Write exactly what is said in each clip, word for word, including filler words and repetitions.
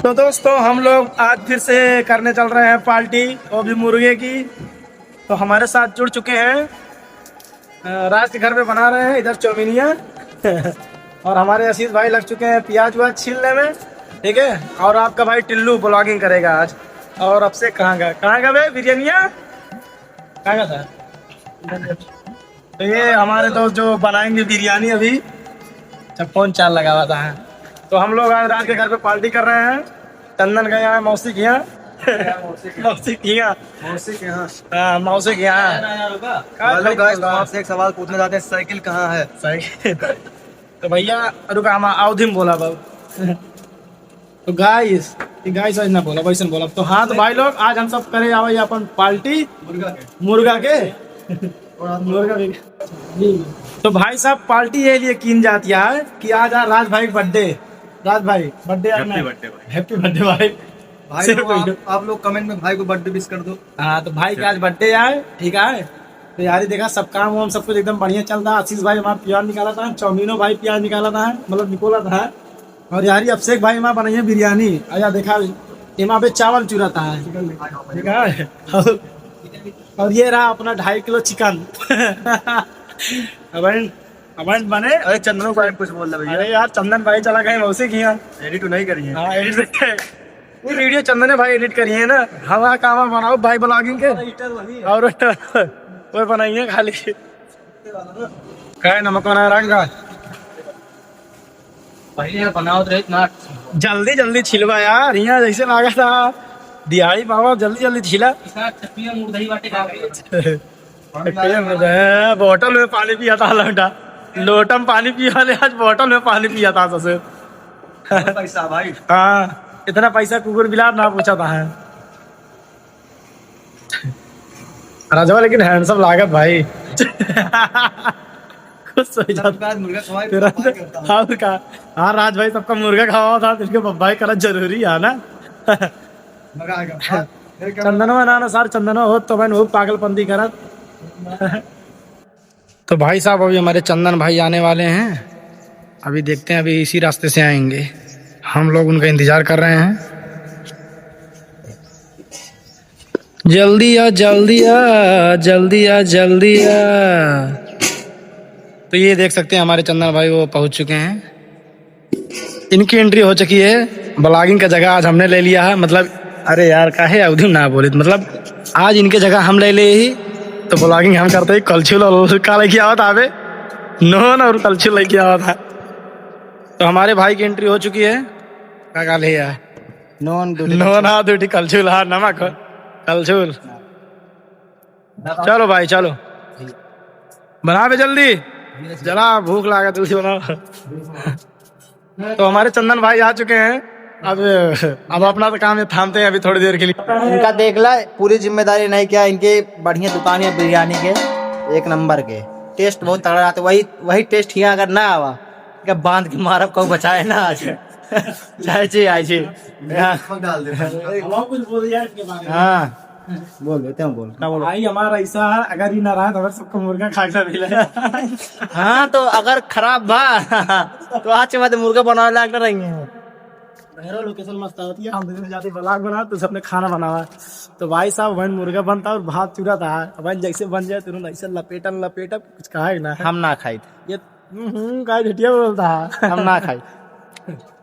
तो दोस्तों, हम लोग आज फिर से करने चल रहे हैं पार्टी, वो भी मुर्गे की। तो हमारे साथ जुड़ चुके हैं, अ, राज के घर पे बना रहे हैं इधर चौमिनिया। और हमारे आशीष भाई लग चुके हैं प्याज व्याज छीलने में, ठीक है। और आपका भाई टिल्लू ब्लॉगिंग करेगा आज। और अब से कहाँ गया, कहाँ गया बे बिरयानिया, कहाँ गया था? तो ये हमारे दोस्त जो बनाएंगे बिरयानी अभी, जब फोन चार लगा हुआ था। तो हम लोग आज राज के घर पे पार्टी कर रहे हैं। चंदन का यहाँ मौसी के यहाँ। मौसी के यहाँ। मौसी के यहाँ। हाँ, मौसी के यहाँ। हेलो गाइस, तो आपसे एक सवाल पूछना चाहते हैं, साइकिल कहाँ है? साइकिल। तो भैया, रुका, हम अवधी में बोला बाबू। तो गाइस, गाइस आज ना बोला, वैसे बोला। तो हाँ, तो भाई लोग, आज हम सब करे आवे अपन पार्टी मुर्गा के। मुर्गा के। मुर्गा के। तो भाई साहब, पार्टी ये लिए कीन जाती है कि आज आ राज भाई बर्थडे। राज भाई बर्थडे। हैप्पी बर्थडे भाई। हैप्पी बर्थडे भाई। भाई सिर्फ लोग, आप, आप लोग कमेंट में भाई को बर्थडे विश कर दो। हाँ, तो भाई का आज बर्थडे है, ठीक है। तो यारी देखा, सब काम वाम सब कुछ एकदम बढ़िया चल रहा। आशीष भाई हमारा प्याज निकाला था, चौमिनो भाई प्याज निकाला था, मतलब निकोला था। और यारी अभिषेक भाई हमारा बनाइए बिरयानी। आया देखा, इमा पे चावल चुराता है, ठीक है। और, और ये रहा अपना ढाई किलो चिकन। अबे, अबे बने। अरे चंदनो भाई कुछ बोल रहा भैया। अरे यार, चंदन भाई चला गए मौसी के यहाँ। एडिट नहीं करिए। हाँ, एडिट। ये वीडियो चंदने भाई एडिट करिए ना, हवा कावा बनाओ भाई ब्लॉगिंग के। एडिटर वही है। और वो बनाइए खाली। काहे नमक बना रहा है का? पहले यार बनाओ तो इतना। जल्दी जल्दी छिलवा यार, यहाँ जैसे लगा था दिहाड़ी बाबा, जल्दी जल्दी छिला। इतना चटनी और मुर्दही बाटे का। बोतल में पानी पिया था लौटा, लोटा में पानी पिया ले, आज बोतल में पानी पिया था ससुर। पैसा भाई। हाँ, इतना पैसा कुकुर बिलार ना पूछा था है। राजवा लेकिन हैंडसम लागत भाई। खुश हो जाता। सबके बाद मुर्गा खवाए, तेरा पप्पा करता है। और का? हाँ, राज भाई सबका मुर्गा खवावा था, तो इसके पप्पा ही करत जरूरी है ना। मजा आएगा। हाँ, फिर क्या चंदनवा ना, ना सर, चंदनवा हो तो बहन वो पागलपंती करत। तो भाई साहब, अभी हमारे चंदन भाई आने वाले हैं, अभी देखते हैं, अभी इसी रास्ते से आएंगे। हम लोग उनका इंतजार कर रहे हैं। जल्दी आ, जल्दी आ, जल्दी आ, जल्दी आ। तो ये देख सकते हैं, हमारे चंदन भाई वो पहुंच चुके हैं। इनकी एंट्री हो चुकी है। ब्लॉगिंग का जगह आज हमने ले लिया है, मतलब, अरे यार, काहे अवधी में ना बोले, मतलब, आज इनके जगह हम ले ले ही, तो ब्लॉगिंग हम करते ही। कलछुल और का लेके आवा था अबे, नोन और कलछुल लेके आवा था। तो हमारे भाई की एंट्री हो चुकी है। का काल है यार? नोन दो ठी नोन, हाँ, दो ठी कलछुल, हाँ, नमक, कलछुल। चलो भाई, चलो। बनावे जल्दी। जरा भूख लागा, जल्दी बनाओ। तो हमारे चंदन भाई आ चुके हैं। अब, अब अपना तो काम ये थामते हैं अभी थोड़ी देर के लिए। इनका देख ला, पूरी जिम्मेदारी नहीं क्या, इनके बढ़िया दुकान है बिरयानी के, एक नंबर के। टेस्ट बहुत तगड़ा रहता है। वही, वही टेस्ट यहाँ अगर ना आवा, क्या बांध के मारब, कहू बचाए ना आज। चाहे जी, आए जी। हाँ। डाल दे। हम कुछ बोल यार इसके बारे में। हाँ। बोल, देते हैं, बोल। क्या बोल? भाई हमारा ऐसा है, अगर ये ना रहा तो अगर सबको मुर्गा खा के मिले। हाँ, तो अगर खराब बा, तो आज के बाद मुर्गा बनावे लायक ना रहेंगे। भैरव लोकेशन मस्त आवत है, हम दोनों जाते ब्लॉग बना, तो सबने खाना बनावा। तो भाई साहब, वहीं मुर्गा बनता और भात चुरा था। अब जैसे बन जाए, तुरंत ऐसे लपेटन लपेटन, कुछ कहा ही ना। हम ना खाई। ये, हम्म, हम्म, का झुटिया बोलता है। हम ना खाई।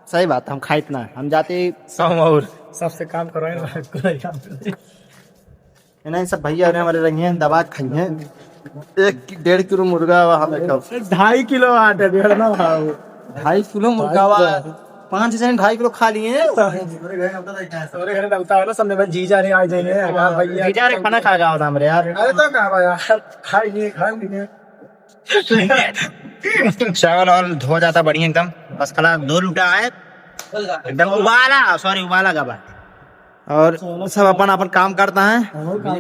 सही बात, हम खाइत ना, हम जाते। सौ और सबसे काम करवाए, काम करवाए। नहीं, सब भैया ने हमारे रंगे हैं, दबा के खाई हैं। एक डेढ़ किलो मुर्गा हुआ, हम एक ढाई किलो आटे, डेढ़ ना भाव। ढाई किलो मुर्गा हुआ, पाँच जने ढाई किलो खा लिए हैं। तोरे घरे लगता है ना, सबने बस जीजा रे आ जाएंगे, हाँ, भैया। जीजा रे खाना खा गया होता हमरे यार। अरे तो का बा यार, खाई नहीं, खाई नहीं। चावल और धो जाता बढ़िया एकदम, बस खाला दो लोटा है, एकदम उबाला, सॉरी, उबाला का बा। और सब अपन अपन काम करता है,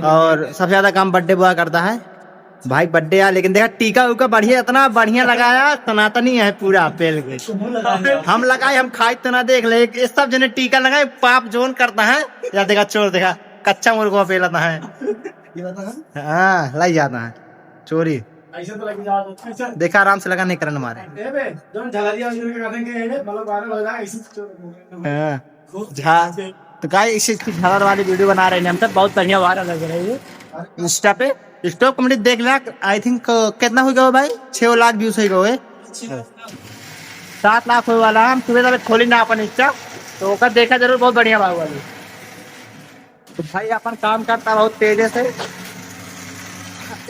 और सबसे ज्यादा काम बर्थडे बॉय करता है। भाई बर्थडे आ, लेकिन देखा टीका उका बढ़िया, इतना बढ़िया लगाया, सनातनी है पूरा पेल के। हम लगाए, हम खाई तो ना देख ले, ये सब जने टीका लगाए, पाप जोन करता है। या देखा चोर, देखा कच्चा मुर्गा पेलता है। हाँ, लाई जाता है चोरी। ऐसे तो लग जा, ऐसे। देखा, आराम से लगा, नहीं करंट मारे। ए बे, जौन झालरिया उधर के काटेंगे, ये मतलब viral हो जाए, ऐसे तो हाँ। झा-, तो गाइस, इसी की झालर वाली video बना रहे हैं हम सब, बहुत बढ़िया viral हो रही है Insta पे। Top comedy देख लाख, I think, कितना हो गया हो भाई? छः लाख views हो गए। सात लाख होए वाला, हम सुबह तक खोली ना अपन Insta, तो ओकर देखा जरूर, बहुत बढ़िया बाहुबली। तो भाई अपन काम करता बहुत तेजे से।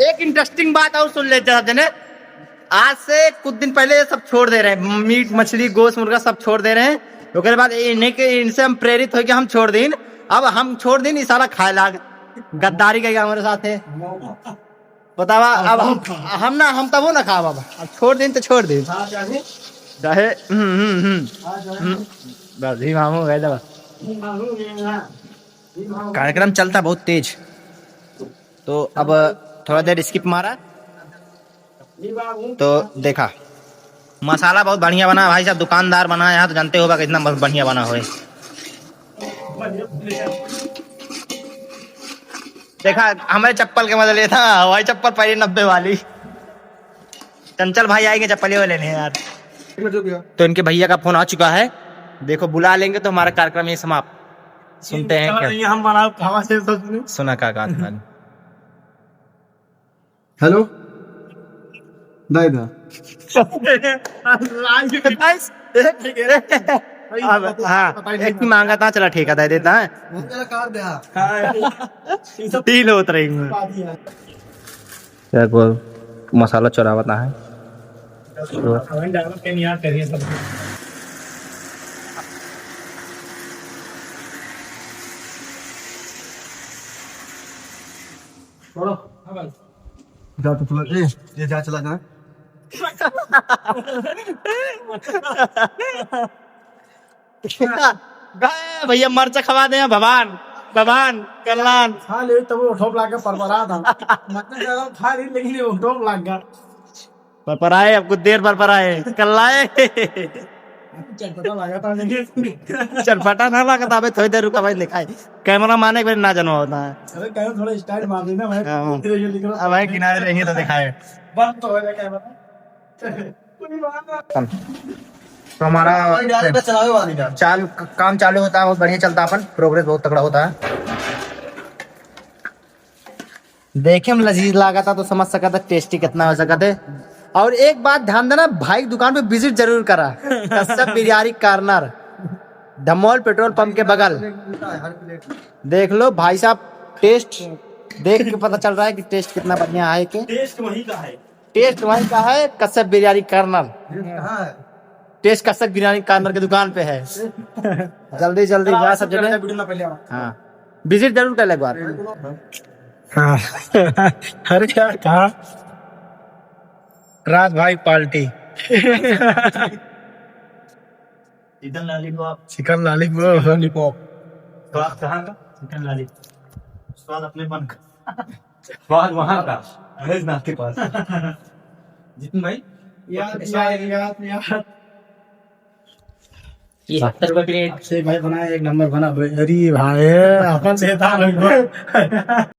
एक interesting बात और सुन ले जरा जने, आज से कुछ दिन पहले ये सब छोड़ दे रहे हैं, मीट, मछली, गोश्त, मुर्गा सब छोड़ दे रहे हैं। ओकरे बाद इन्हें के, इनसे हम प्रेरित होके हम छोड़ दीन। अब हम छोड़ दीन, ई साला खाए लाग, गद्दारी करेगा हमारे साथ है। बतावा, अब हम, हम ना, हम तबो ना खाब, अब, अब छोड़ दीन तो छोड़ दीन। हाँ, चाहे? चाहे, हम्म, हम्म, हम्म। हाँ, चाहे? हम्म। बस, ही मामू गए दबा। ही मामू गए ना। ही मामू। कार्यक्रम चलता बहुत तेज, तो अब थोड़ा देर skip मारा, ही मामू। तो देखा, मसाला बहुत बढ़िया बना भाई साहब, दुकानदार बना यहाँ तो जानते होगा कितना ब-, बढ़िया बना होए। देखा, हमारे चप्पल के मजा लेता, हवाई चप्पल पहले नब्बे वाली। चंचल भाई आएंगे चप्पल ही लेने यार। तो इनके भैया का फोन आ चुका है, देखो बुला लेंगे तो हमारा कार्यक्रम ये समाप्त। सुनते हैं क्या? नहीं, हम बनाओ, हवा से तो सुनो। सुना का, का, का? हेलो, दाई दा। अब, हाँ, एक ही मांगा था, चला ठीक है, दे देता है। वो मेरा कार्ड है। हाँ। डील होत रही है। क्या को मसाला चुरावता है। छोड़ो। हाँ भाई। जा तो चला, ए, ये जा चला जा। गए भैया, मरचा खवा दे भगवान, भगवान, कल्याण। खा ले, तब वो ठोप लाग के परपरा था। मतलब, खा ले, लेकिन वो ठोप लाग गया। परपराए, अब कुछ देर परपराए, कल लाए। चटपटा लगा था, लेकिन चटपटा ना लगा था, अबे थोड़ी देर रुका भाई, दिखाए। कैमरा माने के ना जानो होता है। अरे, कैमरा थोड़ा style मार देना भाई। हाँ। धीरे धीरे निकलो। अब भाई किनारे रहेंगे तो दिखाए। बंद तो हो गया कैमरा। तो हमारा भाई, direct चलावे वाली का। चाल-, काम चालू होता है, बहुत बढ़िया चलता है अपन, progress बहुत तगड़ा होता है। देखे में लजीज लागत है तो समझ सकत है tasty कितना हो सकत है। और एक बात ध्यान देना, भाई की दुकान पे visit जरूर करा। कश्यप बिरयानी corner, धमोल petrol pump के बगल। देख लो भाई साहब, taste देख के पता चल रहा है कि taste कितना बढ़िया है कि taste वहीं का है। Taste वहीं का है, कश्यप बिरयानी corner। Taste कहाँ है? Taste कश्यप बिरयानी corner की दुकान पे है। जल्दी, जल्दी, चलो, वहाँ सब सब जने। Video ना पहले आओ। हाँ, visit जरूर कर ले एक बार। हाँ। अरे यार, कहाँ? राज भाई party। Chicken lollipop। Chicken lollipop। Lollipop। स्वाद कहाँ का? Chicken lollipop। स्वाद अपने मन का। स्वाद वहाँ का, महेश नाथ के पास। जितिन भाई, याद, याद, याद, याद। ये सत्तर रुपये plate। अभिषेक भाई बनाए, एक नंबर बना। अरे भाई, अपन देता हमको।